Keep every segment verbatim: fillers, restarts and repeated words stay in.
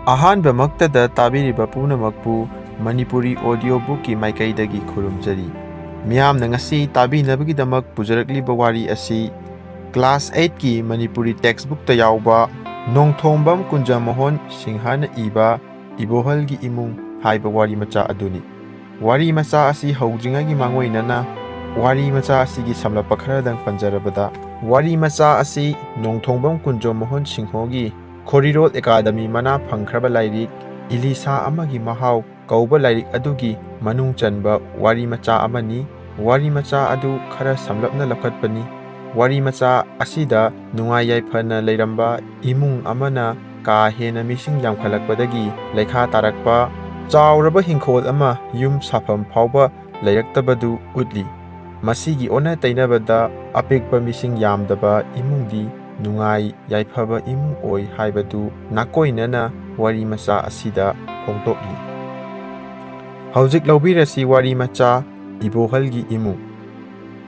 ꯑꯍꯥꯟꯕꯃꯛꯇꯗ ꯇꯥꯕꯤꯔꯤꯕ ꯄꯨꯝꯅꯃꯛꯄꯨ ꯃꯅꯤꯄꯨꯔꯤ audio bookꯀꯤ ꯃꯥꯏꯀꯩꯗꯒꯤ ꯈꯨꯔꯨꯝꯖꯔꯤ꯫ ꯃꯤꯌꯥꯝꯅ ꯉꯁꯤ ꯇꯥꯕꯤꯅꯕꯒꯤꯗꯃꯛ ꯄꯨꯖꯔꯛꯂꯤꯕ ꯋꯥꯔꯤ ꯑꯁꯤ class eightꯀꯤ ꯃꯅꯤꯄꯨꯔꯤ textbookꯇ ꯌꯥꯎꯕ ꯅꯣꯡꯊꯣꯝꯕꯝ ꯀꯨꯟꯖꯃꯣꯍꯟ ꯁꯤꯡꯍꯅ ꯏꯕ ꯏꯕꯣꯍꯜꯒꯤ ꯏꯃꯨꯡ ꯍꯥꯏꯕ ꯋꯥꯔꯤ ꯃꯆꯥ ꯑꯗꯨꯅꯤ꯫ ꯋꯥꯔꯤ ꯃꯆꯥ ꯑꯁꯤ ꯍꯧꯗ꯭ꯔꯤꯉꯩꯒꯤ ꯃꯥꯡꯑꯣꯏꯅꯅ ꯋꯥꯔꯤ ꯃꯆꯥ ꯑꯁꯤꯒꯤ ꯁꯝꯂꯞꯄ ꯈꯔꯗꯪ ꯄꯟꯖꯔꯕꯗ, ꯋꯥꯔꯤ ꯃꯆꯥ ꯑꯁꯤ ꯅꯣꯡꯊꯣꯡꯕꯝ ꯀꯨꯟꯖꯣ ꯃꯣꯍꯟ ꯁꯤꯡꯍꯣꯒꯤ ꯈꯣꯔꯤꯔꯣꯜ ꯑꯦꯀꯥꯗꯃꯤ ꯃꯅꯥ ꯐꯪꯈ꯭ꯔꯕ ꯂꯥꯏꯔꯤꯛ ꯏꯂꯤꯁꯥ ꯑꯃꯒꯤ ꯃꯍꯥꯎ ꯀꯧꯕ ꯂꯥꯏꯔꯤꯛ ꯑꯗꯨꯒꯤ ꯃꯅꯨꯡ ꯆꯟꯕ ꯋꯥꯔꯤ ꯃꯆꯥ ꯑꯃꯅꯤ꯫ ꯋꯥꯔꯤ ꯃꯆꯥ ꯑꯗꯨ ꯈꯔ ꯁꯝꯂꯞꯅ ꯂꯧꯈꯠꯄꯅꯤ꯫ ꯋꯥꯔꯤ ꯃꯆꯥ ꯑꯁꯤꯗ ꯅꯨꯡꯉꯥꯏ ꯌꯥꯏꯐꯅ ꯂꯩꯔꯝꯕ ꯏꯃꯨꯡ ꯑꯃꯅ ꯀꯥ ꯍꯦꯟꯅ ꯃꯤꯁꯤꯡ ꯌꯥꯝꯈꯠꯂꯛꯄꯗꯒꯤ ꯂꯩꯈꯥ ꯇꯥꯔꯛꯄ, ꯆꯥꯎꯔꯕ ꯍꯤꯡꯈꯣꯜ ꯑꯃ ꯌꯨꯝ ꯁꯥꯐꯝ ꯐꯥꯎꯕ ꯂꯩꯔꯛꯇꯕꯗꯨ ꯎꯠꯂꯤ꯫ ꯃꯁꯤꯒꯤ ꯑꯣꯟꯅ ꯇꯩꯅꯕꯗ ꯑꯄꯤꯛꯄ ꯃꯤꯁꯤꯡ ꯌꯥꯝꯗꯕ ꯏꯃꯨꯡꯗꯤ ꯅꯨꯡꯉꯥꯏ ꯌꯥꯏꯐꯕ ꯏꯃꯨꯡ ꯑꯣꯏ ꯍꯥꯏꯕꯗꯨ ꯅꯥꯀꯣꯏꯅꯅ ꯋꯥꯔꯤ ꯃꯆꯥ ꯑꯁꯤꯗ ꯐꯣꯡꯗꯣꯛꯂꯤ꯫ ꯍꯧꯖꯤꯛ ꯂꯧꯕꯤꯔꯁꯤ ꯋꯥꯔꯤ ꯃꯆꯥ ꯏꯕꯣꯍꯜꯒꯤ ꯏꯃꯨꯡ꯫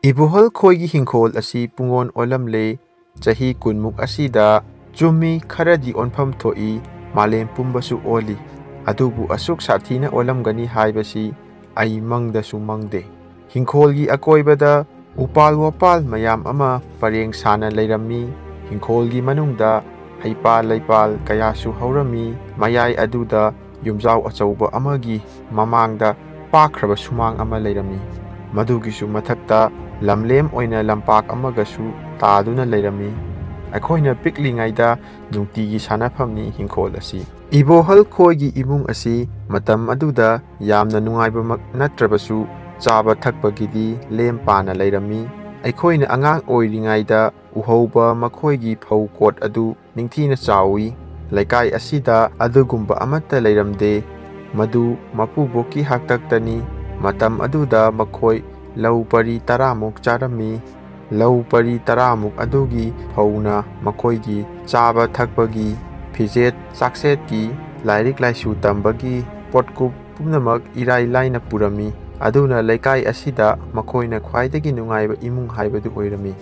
ꯏꯕꯣꯍꯜ ꯈꯣꯏꯒꯤ ꯍꯤꯡꯈꯣꯜ ꯑꯁꯤ ꯄꯨꯡꯑꯣꯟ ꯑꯣꯜꯂꯝꯂꯦ꯫ ꯆꯍꯤ ꯀꯨꯟꯃꯨꯛ ꯑꯁꯤꯗ ꯆꯨꯝꯃꯤ, ꯈꯔꯗꯤ ꯑꯣꯟꯐꯝ ꯊꯣꯛꯏ, ꯃꯥꯂꯦꯝ ꯄꯨꯝꯕꯁꯨ ꯑꯣꯜꯂꯤ꯫ ꯑꯗꯨꯕꯨ ꯑꯁꯨꯛ ꯁꯥꯊꯤꯅ ꯑꯣꯜꯂꯝꯒꯅꯤ ꯍꯥꯏꯕꯁꯤ ꯑꯩ ꯃꯪꯗꯁꯨ ꯃꯪꯗꯦ꯫ ꯍꯤꯡꯈꯣꯜꯒꯤ ꯑꯀꯣꯏꯕꯗ ꯎꯄꯥꯜ ꯋꯥꯄꯥꯜ ꯃꯌꯥꯝ ꯑꯃ ꯄꯔꯦꯡ ꯁꯥꯅ ꯂꯩꯔꯝꯃꯤ꯫ ꯍꯤꯡꯈꯣꯜꯒꯤ ꯃꯅꯨꯡꯗ ꯍꯩꯄꯥꯜ ꯂꯩꯄꯥꯜ ꯀꯌꯥꯁꯨ ꯍꯧꯔꯝꯃꯤ꯫ ꯃꯌꯥꯏ ꯑꯗꯨꯗ ꯌꯨꯝꯖꯥꯎ ꯑꯆꯧꯕ ꯑꯃꯒꯤ ꯃꯃꯥꯡꯗ ꯄꯥꯛꯈ꯭ꯔꯕ ꯁꯨꯃꯥꯡ ꯑꯃ ꯂꯩꯔꯝꯃꯤ꯫ ꯃꯗꯨꯒꯤꯁꯨ ꯃꯊꯛꯇ ꯂꯝꯂꯦꯝ ꯑꯣꯏꯅ ꯂꯝꯄꯥꯛ ꯑꯃꯒꯁꯨ ꯇꯥꯗꯨꯅ ꯂꯩꯔꯝꯃꯤ꯫ ꯑꯩꯈꯣꯏꯅ ꯄꯤꯛꯂꯤꯉꯩꯗ ꯅꯨꯡꯇꯤꯒꯤ ꯁꯥꯟꯅꯐꯝꯅꯤ ꯍꯤꯡꯈꯣꯜ ꯑꯁꯤ꯫ ꯏꯕꯣꯍꯜ ꯈꯣꯏꯒꯤ ꯏꯃꯨꯡ ꯑꯁꯤ ꯃꯇꯝ ꯑꯗꯨꯗ ꯌꯥꯝꯅ ꯅꯨꯡꯉꯥꯏꯕꯃꯛ ꯅꯠꯇ꯭ꯔꯕꯁꯨ ꯆꯥꯕ ꯊꯛꯄꯒꯤꯗꯤ ꯂꯦꯝ ꯄꯥꯅ ꯂꯩꯔꯝꯃꯤ꯫ ꯑꯩꯈꯣꯏꯅ ꯑꯉꯥꯡ ꯑꯣꯏꯔꯤꯉꯩꯗ ꯎꯍꯧꯕ ꯃꯈꯣꯏꯒꯤ ꯐꯧ ꯀꯣꯠ ꯑꯗꯨ ꯅꯤꯡꯊꯤꯅ ꯆꯥꯎꯏ꯫ ꯂꯩꯀꯥꯏ ꯑꯁꯤꯗ ꯑꯗꯨꯒꯨꯝꯕ ꯑꯃꯠꯇ ꯂꯩꯔꯝꯗꯦ꯫ ꯃꯗꯨ ꯃꯄꯨꯕꯣꯛꯀꯤ ꯍꯥꯛꯇꯛꯇꯅꯤ꯫ ꯃꯇꯝ ꯑꯗꯨꯗ ꯃꯈꯣꯏ ꯂꯧ ꯄꯔꯤ ꯇꯔꯥꯃꯨꯛ ꯆꯥꯔꯝꯃꯤ꯫ ꯂꯧ ꯄꯔꯤ ꯇꯔꯥꯃꯨꯛ ꯑꯗꯨꯒꯤ ꯐꯧꯅ ꯃꯈꯣꯏꯒꯤ ꯆꯥꯕ ꯊꯛꯄꯒꯤ, ꯐꯤꯖꯦꯠ ꯆꯥꯛꯁꯦꯠꯀꯤ, ꯂꯥꯏꯔꯤꯛ ꯂꯥꯏꯁꯨ ꯇꯝꯕꯒꯤ ꯄꯣꯠꯀꯨꯞ ꯄꯨꯝꯅꯃꯛ ꯏꯔꯥꯏ ꯂꯥꯏꯅ ꯄꯨꯔꯝꯃꯤ꯫ ꯑꯗꯨꯅ ꯂꯩꯀꯥꯏ ꯑꯁꯤꯗ ꯃꯈꯣꯏꯅ ꯈ꯭ꯋꯥꯏꯗꯒꯤ ꯅꯨꯡꯉꯥꯏꯕ ꯏꯃꯨꯡ ꯍꯥꯏꯕꯗꯨ ꯑꯣꯏꯔꯝꯃꯤ꯫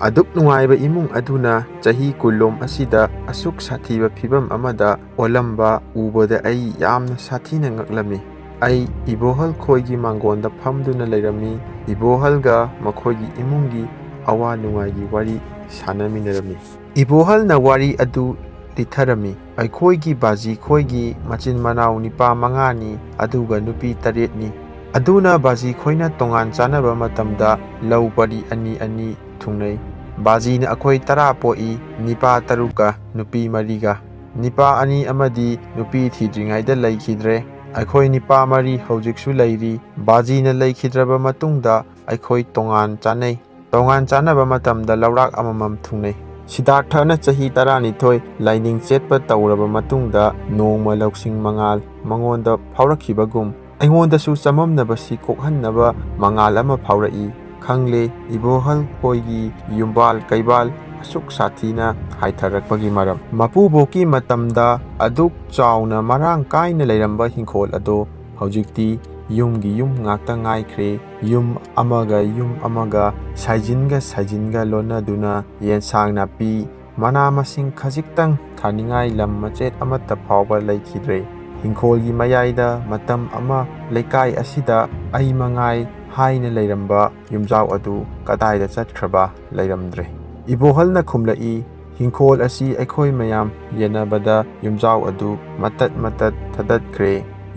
ꯑꯗꯨꯛ ꯅꯨꯡꯉꯥꯏꯕ ꯏꯃꯨꯡ ꯑꯗꯨꯅ ꯆꯍꯤ ꯀꯨꯟꯂꯣꯝ ꯑꯁꯤꯗ ꯑꯁꯨꯛ ꯁꯥꯊꯤꯕ ꯐꯤꯚꯝ ꯑꯃꯗ ꯑꯣꯜꯂꯝꯕ ꯎꯕꯗ ꯑꯩ ꯌꯥꯝꯅ ꯁꯥꯊꯤꯅ ꯉꯛꯂꯝꯃꯤ꯫ ꯑꯩ ꯏꯕꯣꯍꯜ ꯈꯣꯏꯒꯤ ꯃꯥꯡꯒꯣꯟꯗ ꯐꯝꯗꯨꯅ ꯂꯩꯔꯝꯃꯤ꯫ ꯏꯕꯣꯍꯜꯒ ꯃꯈꯣꯏꯒꯤ ꯏꯃꯨꯡꯒꯤ ꯑꯋꯥ ꯅꯨꯡꯉꯥꯏꯒꯤ ꯋꯥꯔꯤ ꯁꯥꯟꯅꯃꯤꯟꯅꯔꯝꯃꯤ꯫ ꯏꯕꯣꯍꯜꯅ ꯋꯥꯔꯤ ꯑꯗꯨ ꯂꯤꯊꯔꯝꯃꯤ꯫ ꯑꯩꯈꯣꯏꯒꯤ ꯕꯥꯖꯤ ꯈꯣꯏꯒꯤ ꯃꯆꯤꯟ ꯃꯅꯥꯎ ꯅꯤꯄꯥ ꯃꯉꯥꯅꯤ, ꯑꯗꯨꯒ ꯅꯨꯄꯤ ꯇꯔꯦꯠꯅꯤ꯫ ꯑꯗꯨꯅ ꯕꯥꯖꯤ ꯈꯣꯏꯅ ꯇꯣꯉꯥꯟ ꯆꯥꯅꯕ ꯃꯇꯝꯗ ꯂꯧ ꯄꯔꯤ ꯑꯅꯤ ꯑꯅꯤ ꯊꯨꯡꯅꯩ꯫ ꯕꯥꯖꯤꯅ ꯑꯩꯈꯣꯏ ꯇꯔꯥ ꯄꯣꯛꯏ, ꯅꯤꯄꯥ ꯇꯔꯨꯛꯀ ꯅꯨꯄꯤ ꯃꯔꯤꯒ꯫ ꯅꯤꯄꯥ ꯑꯅꯤ ꯑꯃꯗꯤ ꯅꯨꯄꯤ ꯊꯤꯗ꯭ꯔꯤꯉꯩꯗ ꯂꯩꯈꯤꯗ꯭ꯔꯦ꯫ ꯑꯩꯈꯣꯏ ꯅꯤꯄꯥ ꯃꯔꯤ ꯍꯧꯖꯤꯛꯁꯨ ꯂꯩꯔꯤ꯫ ꯕꯥꯖꯤꯅ ꯂꯩꯈꯤꯗ꯭ꯔꯕ ꯃꯇꯨꯡꯗ ꯑꯩꯈꯣꯏ ꯇꯣꯉꯥꯟ ꯆꯥꯅꯩ꯫ ꯇꯣꯉꯥꯟ ꯆꯥꯅꯕ ꯃꯇꯝꯗ ꯂꯧꯔꯥꯛ ꯑꯃꯃꯝ ꯊꯨꯡꯅꯩ꯫ ꯁꯤꯗꯥꯔꯊꯅ ꯆꯍꯤ ꯇꯔꯥꯅꯤꯊꯣꯏ ꯂꯥꯏꯅꯤꯡ ꯆꯦꯠꯄ ꯇꯧꯔꯕ ꯃꯇꯨꯡꯗ ꯅꯣꯡꯃ ꯂꯧꯁꯤꯡ ꯃꯉꯥꯜ ꯃꯉꯣꯟꯗ ꯐꯥꯎꯔꯛꯈꯤꯕꯒꯨꯝ ꯑꯩꯉꯣꯟꯗꯁꯨ ꯆꯃꯝꯅꯕꯁꯤ ꯀꯣꯛꯍꯟꯅꯕ ꯃꯉꯥꯜ ꯑꯃ ꯐꯥꯎꯔꯛꯏ꯫ ꯈꯪꯂꯦ, ꯏꯕꯣꯍꯜ ꯈꯣꯏꯒꯤ ꯌꯨꯝꯕꯥꯜ ꯀꯩꯕꯥꯜ ꯑꯁꯨꯛ ꯁꯥꯊꯤꯅ ꯍꯥꯏꯊꯔꯛꯄꯒꯤ ꯃꯔꯝ꯫ ꯃꯄꯨꯕꯣꯛꯀꯤ ꯃꯇꯝꯗ ꯑꯗꯨꯛ ꯆꯥꯎꯅ ꯃꯔꯥꯡ ꯀꯥꯏꯅ ꯂꯩꯔꯝꯕ ꯍꯤꯡꯈꯣꯜ ꯑꯗꯣ ꯍꯧꯖꯤꯛꯇꯤ ꯌꯨꯝꯒꯤ ꯌꯨꯝ ꯉꯥꯛꯇ ꯉꯥꯏꯈ꯭ꯔꯦ꯫ ꯌꯨꯝ ꯑꯃꯒ ꯌꯨꯝ ꯑꯃꯒ, ꯁꯥꯏꯖꯤꯟꯒ ꯁꯥꯏꯖꯤꯟꯒ ꯂꯣꯟꯅꯗꯨꯅ ꯌꯦꯟꯁꯥꯡ ꯅꯥꯄꯤ, ꯃꯅꯥ ꯃꯁꯤꯡ ꯈꯖꯤꯛꯇꯪ ꯊꯥꯅꯤꯡꯉꯥꯏ ꯂꯝ ꯃꯆꯦꯠ ꯑꯃꯠꯇ ꯐꯥꯎꯕ ꯂꯩꯈꯤꯗ꯭ꯔꯦ꯫ ꯍꯤꯡꯈꯣꯜꯒꯤ ꯃꯌꯥꯏꯗ ꯃꯇꯝ ꯑꯃ ꯂꯩꯀꯥꯏ ꯑꯁꯤꯗ ꯑꯩ ꯃꯉꯥꯏ ꯍꯥꯏꯅ ꯂꯩꯔꯝꯕ ꯌꯨꯝꯖꯥꯎ ꯑꯗꯨ ꯀꯗꯥꯏꯗ ꯆꯠꯈ꯭ꯔꯕ ꯂꯩꯔꯝꯗ꯭ꯔꯦ꯫ ꯏꯕꯣꯍꯜꯅ ꯈꯨꯝꯂꯛꯏ, "ꯍꯤꯡꯈꯣꯜ ꯑꯁꯤ ꯑꯩꯈꯣꯏ ꯃꯌꯥꯝ ꯌꯦꯟꯅꯕꯗ ꯌꯨꯝꯖꯥꯎ ꯑꯗꯨ ꯃꯇꯠ ꯃꯇꯠ ꯊꯗꯠꯈ꯭ꯔꯦ꯫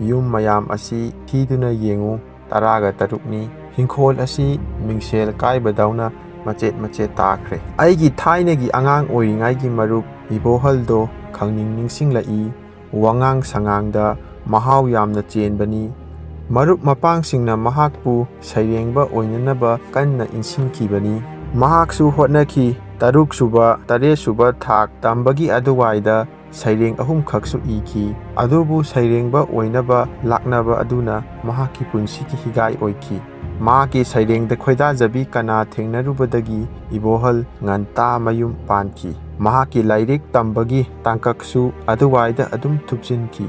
ꯌꯨꯝ ꯃꯌꯥꯝ ꯑꯁꯤ ꯊꯤꯗꯨꯅ ꯌꯦꯡꯉꯨ, ꯇꯔꯥꯒ ꯇꯔꯨꯛꯅꯤ꯫ ꯍꯤꯡꯈꯣꯜ ꯑꯁꯤ ꯃꯤꯡꯁꯦꯜ ꯀꯥꯏꯕꯗꯧꯅ ꯃꯆꯦꯠ ꯃꯆꯦꯠ ꯇꯥꯈ꯭ꯔꯦ꯫" ꯑꯩꯒꯤ ꯊꯥꯏꯅꯒꯤ ꯑꯉꯥꯡ ꯑꯣꯏꯔꯤꯉꯩꯒꯤ ꯃꯔꯨꯞ ꯏꯕꯣꯍꯜꯗꯣ ꯈꯪꯅꯤꯡ ꯅꯤꯡꯁꯤꯡꯂꯛꯏ꯫ ꯋꯥꯉꯥꯡ ꯁꯉꯥꯡꯗ ꯃꯍꯥꯎ ꯌꯥꯝꯅ ꯆꯦꯟꯕꯅꯤ꯫ ꯃꯔꯨꯞ ꯃꯄꯥꯡꯁꯤꯡꯅ ꯃꯍꯥꯛꯄꯨ ꯁꯩꯔꯦꯡꯕ ꯑꯣꯏꯅꯅꯕ ꯀꯟꯅ ꯏꯟꯁꯤꯟꯈꯤꯕꯅꯤ꯫ ꯃꯍꯥꯛꯁꯨ ꯍꯣꯠꯅꯈꯤ꯫ ꯇꯔꯨꯛ ꯁꯨꯕ, ꯇꯔꯦꯠ ꯁꯨꯕ ꯊꯥꯛ ꯇꯝꯕꯒꯤ ꯑꯗꯨꯋꯥꯏꯗ ꯁꯩꯔꯦꯡ ꯑꯍꯨꯝꯈꯛꯁꯨ ꯏꯈꯤ꯫ ꯑꯗꯨꯕꯨ ꯁꯩꯔꯦꯡꯕ ꯑꯣꯏꯅꯕ ꯂꯥꯛꯅꯕ ꯑꯗꯨꯅ ꯃꯍꯥꯛꯀꯤ ꯄꯨꯟꯁꯤꯒꯤ ꯍꯤꯒꯥꯏ ꯑꯣꯏꯈꯤ꯫ ꯃꯍꯥꯛꯀꯤ ꯁꯩꯔꯦꯡꯗ ꯈꯣꯏꯗꯥꯖꯕꯤ ꯀꯅꯥ ꯊꯦꯡꯅꯔꯨꯕꯗꯒꯤ ꯏꯕꯣꯍꯜ ꯉꯟꯇꯥ ꯃꯌꯨꯝ ꯄꯥꯟꯈꯤ꯫ ꯃꯍꯥꯛꯀꯤ ꯂꯥꯏꯔꯤꯛ ꯇꯝꯕꯒꯤ ꯇꯥꯡꯀꯛꯁꯨ ꯑꯗꯨꯋꯥꯏꯗ ꯑꯗꯨꯝ ꯊꯨꯞꯆꯤꯟꯈꯤ꯫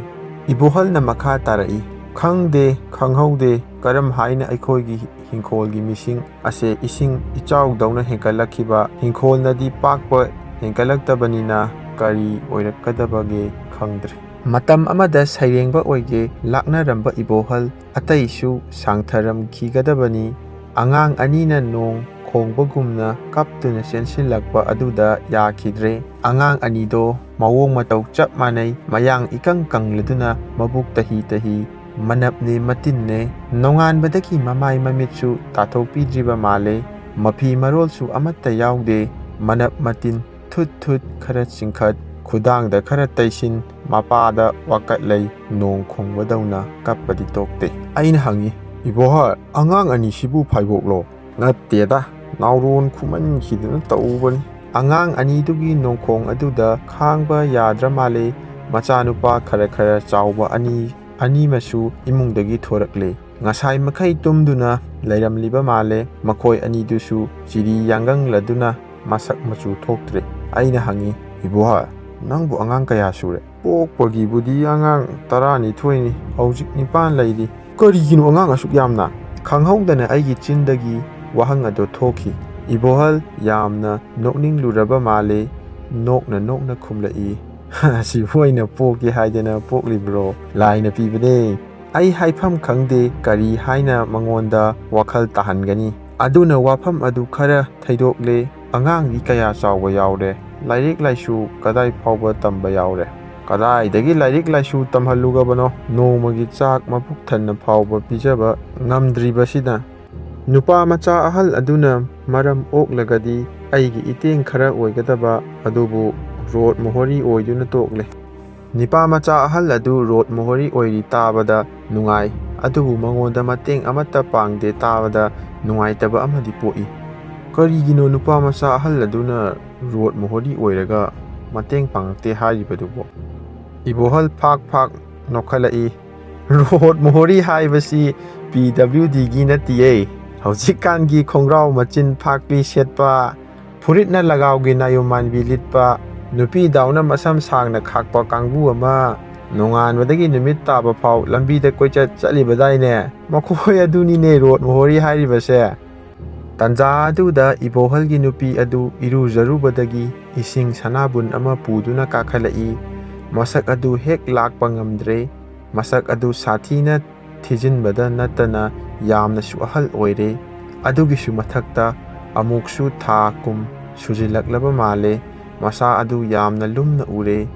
ꯏꯕꯣꯍꯜꯅ ꯃꯈꯥ ꯇꯥꯔꯛꯏ, "ꯈꯪꯗꯦ, ꯈꯪꯍꯧꯗꯦ, ꯀꯔꯝ ꯍꯥꯏꯅ ꯑꯩꯈꯣꯏꯒꯤ ꯍꯤꯡꯈꯣꯜꯒꯤ ꯃꯤꯁꯤꯡ ꯑꯁꯦ ꯏꯁꯤꯡ ꯏꯆꯥꯎꯗꯧꯅ ꯍꯦꯟꯒꯠꯂꯛꯈꯤꯕ, ꯍꯤꯡꯈꯣꯜꯅꯗꯤ ꯄꯥꯛꯄ ꯍꯦꯟꯒꯠꯂꯛꯇꯕꯅꯤꯅ ꯀꯔꯤ ꯑꯣꯏꯔꯛꯀꯗꯕꯒꯦ ꯈꯪꯗ꯭ꯔꯦ꯫ ꯃꯇꯝ ꯑꯃꯗ ꯁꯩꯔꯦꯡꯕ ꯑꯣꯏꯒꯦ ꯂꯥꯛꯅꯔꯝꯕ ꯏꯕꯣꯍꯜ ꯑꯇꯩꯁꯨ ꯁꯥꯡꯊꯔꯝꯈꯤꯒꯗꯕꯅꯤ꯫ ꯑꯉꯥꯡ ꯑꯅꯤꯅ ꯅꯣꯡ ꯈꯣꯡꯕꯒꯨꯝꯅ ꯀꯞꯇꯨꯅ ꯆꯦꯟꯁꯤꯜꯂꯛꯄ ꯑꯗꯨꯗ ꯌꯥꯈꯤꯗ꯭ꯔꯦ꯫ ꯑꯉꯥꯡ ꯑꯅꯤꯗꯣ ꯃꯑꯣꯡ ꯃꯇꯧ ꯆꯞ ꯃꯥꯟꯅꯩ, ꯃꯌꯥꯡ ꯏꯀꯪ ꯀꯪꯂꯗꯨꯅ ꯃꯕꯨꯛ ꯇꯍꯤ ꯇꯍꯤ, ꯃꯅꯞꯅꯦ ꯃꯇꯤꯟꯅꯦ꯫ ꯅꯣꯡꯉꯥꯟꯕꯗꯒꯤ ꯃꯃꯥꯏ ꯃꯃꯤꯠꯁꯨ ꯇꯥꯊꯣꯛꯄꯤꯗ꯭ꯔꯤꯕ ꯃꯥꯜꯂꯦ꯫ ꯃꯐꯤ ꯃꯔꯣꯜꯁꯨ ꯑꯃꯠꯇ ꯌꯥꯎꯗꯦ꯫ ꯃꯅꯞ ꯃꯇꯤꯟ ꯊꯨꯠ ꯊꯨꯠ ꯈꯔ ꯆꯤꯡꯈꯠ, ꯈꯨꯗꯥꯡꯗ ꯈꯔ ꯇꯩꯁꯤꯟ, ꯃꯄꯥꯗ ꯋꯥꯀꯠꯂꯩ, ꯅꯣꯡ ꯈꯣꯡꯕꯗꯧꯅ ꯀꯞꯄꯗꯤ ꯇꯣꯛꯇꯦ꯫ ꯑꯩꯅ ꯍꯪꯉꯤ, "ꯏꯕꯣꯍꯜ, ꯑꯉꯥꯡ ꯑꯅꯤꯁꯤꯕꯨ ꯐꯥꯏꯕꯣꯛꯂꯣ?" "ꯅꯠꯇꯦꯗ, ꯅꯥꯎꯔꯣꯟ ꯈꯨꯃꯟꯈꯤꯗꯅ ꯇꯧꯕꯅꯤ꯫" ꯑꯉꯥꯡ ꯑꯅꯤꯗꯨꯒꯤ ꯅꯣꯡꯈꯣꯡ ꯑꯗꯨꯗ ꯈꯥꯡꯕ ꯌꯥꯗ꯭ꯔ ꯃꯥꯜꯂꯦ꯫ ꯃꯆꯥꯅꯨꯄꯥ ꯈꯔ ꯈꯔ ꯆꯥꯎꯕ ꯑꯅꯤ, ꯑꯅꯤꯃꯁꯨ ꯏꯃꯨꯡꯗꯒꯤ ꯊꯣꯔꯛꯂꯦ꯫ ꯉꯁꯥꯏ ꯃꯈꯩ ꯇꯨꯝꯗꯨꯅ ꯂꯩꯔꯝꯂꯤꯕ ꯃꯥꯜꯂꯦ꯫ ꯃꯈꯣꯏ ꯑꯅꯤꯗꯨꯁꯨ ꯆꯤꯔꯤ ꯌꯥꯡꯒꯪꯂꯗꯨꯅ ꯃꯁꯛ ꯃꯆꯨ ꯊꯣꯛꯇ꯭ꯔꯦ꯫ ꯑꯩꯅ ꯍꯪꯉꯤ, "ꯏꯕꯣꯍꯜ, ꯅꯪꯕꯨ ꯑꯉꯥꯡ ꯀꯌꯥ ꯁꯨꯔꯦ?" "ꯄꯣꯛꯄꯒꯤꯕꯨꯗꯤ ꯑꯉꯥꯡ ꯇꯔꯥꯅꯤꯊꯣꯏꯅꯤ, ꯍꯧꯖꯤꯛ ꯅꯤꯄꯥꯟ ꯂꯩꯔꯤ꯫" "ꯀꯔꯤꯒꯤꯅꯣ ꯑꯉꯥꯡ ꯑꯁꯨꯛ ꯌꯥꯝꯅ?" ꯈꯪꯍꯧꯗꯅ ꯑꯩꯒꯤ ꯆꯤꯟꯗꯒꯤ ꯋꯥꯍꯪ ꯑꯗꯨ ꯊꯣꯛꯈꯤ꯫ ꯏꯕꯣꯍꯜ ꯌꯥꯝꯅ ꯅꯣꯛꯅꯤꯡꯂꯨꯔꯕ ꯃꯥꯜꯂꯦ꯫ ꯅꯣꯛꯅ ꯅꯣꯛꯅ ꯈꯨꯝꯂꯛꯏ, "ꯑꯁꯤꯕꯨ ꯑꯩꯅ ꯄꯣꯛꯀꯦ ꯍꯥꯏꯗꯅ ꯄꯣꯛꯂꯤꯕ꯭ꯔꯣ? ꯂꯥꯏꯅ ꯄꯤꯕꯅꯦ꯫" ꯑꯩ ꯍꯥꯏꯐꯝ ꯈꯪꯗꯦ ꯀꯔꯤ ꯍꯥꯏꯅ ꯃꯉꯣꯟꯗ ꯋꯥꯈꯜ ꯇꯥꯍꯟꯒꯅꯤ꯫ ꯑꯗꯨꯅ ꯋꯥꯐꯝ ꯑꯗꯨ ꯈꯔ ꯊꯩꯗꯣꯛꯂꯦ꯫ "ꯑꯉꯥꯡꯗꯤ ꯀꯌꯥ ꯆꯥꯎꯕ ꯌꯥꯎꯔꯦ? ꯂꯥꯏꯔꯤꯛ ꯂꯥꯏꯁꯨ ꯀꯗꯥꯏ ꯐꯥꯎꯕ ꯇꯝꯕ ꯌꯥꯎꯔꯦ?" "ꯀꯗꯥꯏꯗꯒꯤ ꯂꯥꯏꯔꯤꯛ ꯂꯥꯏꯁꯨ ꯇꯝꯍꯜꯂꯨꯒꯕꯅꯣ? ꯅꯣꯡꯃꯒꯤ ꯆꯥꯛ ꯃꯄꯨꯛ ꯊꯟꯅ ꯐꯥꯎꯕ ꯄꯤꯖꯕ ꯉꯝꯗ꯭ꯔꯤꯕꯁꯤꯗ?" ꯅꯨꯄꯥ ꯃꯆꯥ ꯑꯍꯜ ꯑꯗꯨꯅ ꯃꯔꯝ ꯑꯣꯛꯂꯒꯗꯤ ꯑꯩꯒꯤ ꯏꯇꯦꯡ ꯈꯔ ꯑꯣꯏꯒꯗꯕ, ꯑꯗꯨꯕꯨ ꯔꯣꯠ ꯃꯣꯍꯣꯔꯤ ꯑꯣꯏꯗꯨꯅ ꯇꯣꯛꯂꯦ꯫ ꯅꯤꯄꯥ ꯃꯆꯥ ꯑꯍꯜ ꯑꯗꯨ ꯔꯣꯠ ꯃꯣꯍꯣꯔꯤ ꯑꯣꯏꯔꯤ ꯇꯥꯕꯗ ꯅꯨꯡꯉꯥꯏ, ꯑꯗꯨꯕꯨ ꯃꯉꯣꯟꯗ ꯃꯇꯦꯡ ꯑꯃꯠꯇ ꯄꯥꯡꯗꯦ ꯇꯥꯕꯗ ꯅꯨꯡꯉꯥꯏꯇꯕ ꯑꯃꯗꯤ ꯄꯣꯛꯏ꯫ ꯀꯔꯤꯒꯤꯅꯣ ꯅꯨꯄꯥ ꯃꯆꯥ ꯑꯍꯜ ꯑꯗꯨꯅ ꯔꯣꯠ ꯃꯣꯍꯣꯔꯤ ꯑꯣꯏꯔꯒ ꯃꯇꯦꯡ ꯄꯥꯡꯂꯛꯇꯦ ꯍꯥꯏꯔꯤꯕꯗꯨꯕꯣ? ꯏꯕꯣꯍꯜ ꯐꯥꯛ ꯐꯥꯛ ꯅꯣꯛꯈꯠꯂꯛꯏ꯫ ꯔꯣꯠ ꯃꯣꯍꯣꯔꯤ ꯍꯥꯏꯕꯁꯤ ꯄꯤ ꯗꯕ꯭ꯂꯤꯎ ꯗꯤꯒꯤ ꯅꯠꯇꯤꯌꯦ꯫ ꯍꯧꯖꯤꯛꯀꯥꯟꯒꯤ ꯈꯣꯡꯒ꯭ꯔꯥꯎ ꯃꯆꯤꯟ ꯐꯥꯛꯄꯤ ꯁꯦꯠꯄ, ꯐꯨꯔꯤꯠꯅ ꯂꯒꯥꯎꯒꯤ ꯅꯥꯌꯣꯝ ꯃꯥꯟꯕꯤ ꯂꯤꯠꯄ, ꯅꯨꯄꯤꯗꯧꯅ ꯃꯁꯝ ꯁꯥꯡꯅ ꯈꯥꯛꯄ ꯀꯥꯡꯕꯨ ꯑꯃ, "ꯅꯣꯡꯉꯥꯟꯕꯗꯒꯤ ꯅꯨꯃꯤꯠ ꯇꯥꯕ ꯐꯥꯎ ꯂꯝꯕꯤꯗ ꯀꯣꯏꯆꯠ ꯆꯠꯂꯤꯕꯗꯥꯏꯅꯦ? ꯃꯈꯣꯏ ꯑꯗꯨꯅꯤꯅꯦ ꯔꯣꯠ ꯃꯣꯍꯣꯔꯤ ꯍꯥꯏꯔꯤꯕꯁꯦ"꯫ ꯇꯟꯖꯥ ꯑꯗꯨꯗ ꯏꯕꯣꯍꯜꯒꯤ ꯅꯨꯄꯤ ꯑꯗꯨ ꯏꯔꯨꯖꯔꯨꯕꯗꯒꯤ ꯏꯁꯤꯡ ꯁꯅꯥꯕꯨꯟ ꯑꯃ ꯄꯨꯗꯨꯅ ꯀꯥꯈꯠꯂꯛꯏ꯫ ꯃꯁꯛ ꯑꯗꯨ ꯍꯦꯛ ꯂꯥꯛꯄ ꯉꯝꯗ꯭ꯔꯦ꯫ ꯃꯁꯛ ꯑꯗꯨ ꯁꯥꯊꯤꯅ ꯊꯤꯖꯤꯟꯕꯗ ꯅꯠꯇꯅ ꯌꯥꯝꯅꯁꯨ ꯑꯍꯜ ꯑꯣꯏꯔꯦ꯫ ꯑꯗꯨꯒꯤꯁꯨ ꯃꯊꯛꯇ ꯑꯃꯨꯛꯁꯨ ꯊꯥ ꯀꯨꯝ ꯁꯨꯖꯤꯜꯂꯛꯂꯕ ꯃꯥꯜꯂꯦ꯫ ꯃꯁꯥ ꯑꯗꯨ ꯌꯥꯝꯅ ꯂꯨꯝꯅ ꯎꯔꯦ꯫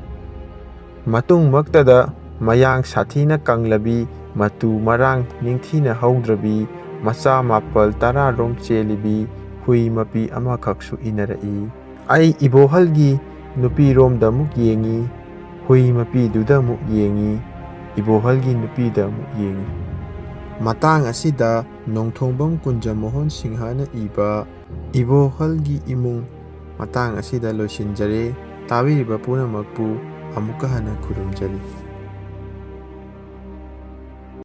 ꯃꯇꯨꯡꯃꯛꯇꯗ ꯃꯌꯥꯡ ꯁꯥꯊꯤꯅ ꯀꯪꯂꯕꯤ, ꯃꯇꯨ ꯃꯔꯥꯡ ꯅꯤꯡꯊꯤꯅ ꯍꯧꯗ꯭ꯔꯕꯤ, ꯃꯆꯥ ꯃꯥꯄꯜ ꯇꯔꯥꯔꯣꯝ ꯆꯦꯜꯂꯤꯕꯤ ꯍꯨꯏ ꯃꯄꯤ ꯑꯃꯈꯛꯁꯨ ꯏꯟꯅꯔꯛꯏ꯫ ꯑꯩ ꯏꯕꯣꯍꯜꯒꯤ ꯅꯨꯄꯤꯔꯣꯝꯗ ꯑꯃꯨꯛ ꯌꯦꯡꯉꯤ, ꯍꯨꯏ ꯃꯄꯤꯗꯨꯗ ꯑꯃꯨꯛ ꯌꯦꯡꯉꯤ, ꯏꯕꯣꯍꯜꯒꯤ ꯅꯨꯄꯤꯗ ꯑꯃꯨꯛ ꯌꯦꯡꯉꯤ꯫ ꯃꯇꯥꯡ ꯑꯁꯤꯗ ꯅꯣꯡꯊꯣꯡꯕꯝ ꯀꯨꯟꯖꯃꯣꯍꯟ ꯁꯤꯡꯍꯅ ꯏꯕ ꯏꯕꯣꯍꯜꯒꯤ ꯏꯃꯨꯡ ꯃꯇꯥꯡ ꯑꯁꯤꯗ ꯂꯣꯏꯁꯤꯟꯖꯔꯦ꯫ ꯇꯥꯕꯤꯔꯤꯕ ꯄꯨꯝꯅꯃꯛꯄꯨ ꯑꯃꯨꯛꯀ ꯍꯟꯅ ꯈꯨꯔꯨꯝꯖꯔꯤ꯫